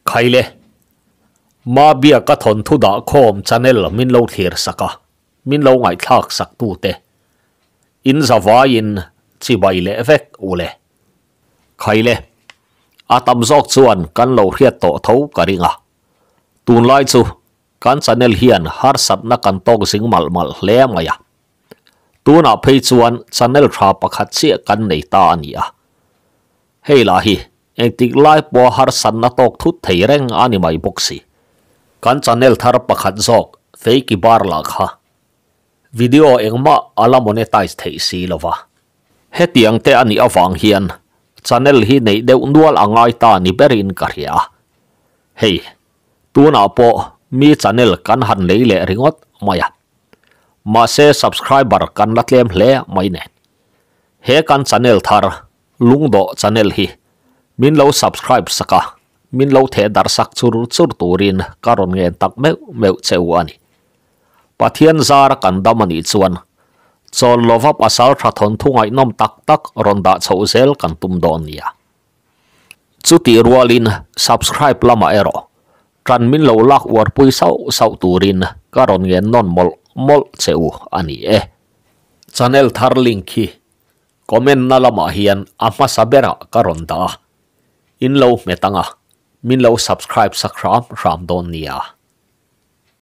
Khaile. Mabia ka thawnthu dah khawm channel min lo thlir sak a, min lo ngaihthlak sak tute. In zavaiin chibai leh vek ule. Khaile. A tam zawk chuan kan lo hriat tawh tho ka ring a. Tunlai chu kan channel hian harsatna kan tawk zing malh malh hle mai a. Tunah phei chuan channel tha pakhat chiah kan nei ta a ni a. Hei lah hi engtik lai pawha harsatna tawk thut thei reng a ni mai bawk si. Kan channel thar pakhat zawk Feiki bar lah kha video engmah a la monetize theih si lo va. Hetiang te a nih avang hian channel hi neih deuh nual a ngai ta ni berin ka hria a. Hei, tunah pawh mi channel kan han lei leh ringawt mai a. Mahse subscriber kan la tlem hle mai nen. He kan channel thar Lungdawh channel hi min lo subscribe sak a, min lo theh darh sak chur chur turin ka rawn ngen tak meuh meuh che u a ni. Pathian zara kan dam a nih chuan chawl lova pasal tha thawnthu ngaihnawm tak tak rawn dah chhoh zel kan tum dawn nia. Chutih rualin subscribe lamah erawh tan min lo lak uarpui sauh sauh turin ka rawn ngen nawn mawlh mawlh che u a ni e. Channel thar link hi Comment na lamah hian a hmasa berah ka rawn dah a, in lo hmet ang a, min lo subscribe sak hram hram dawn nia.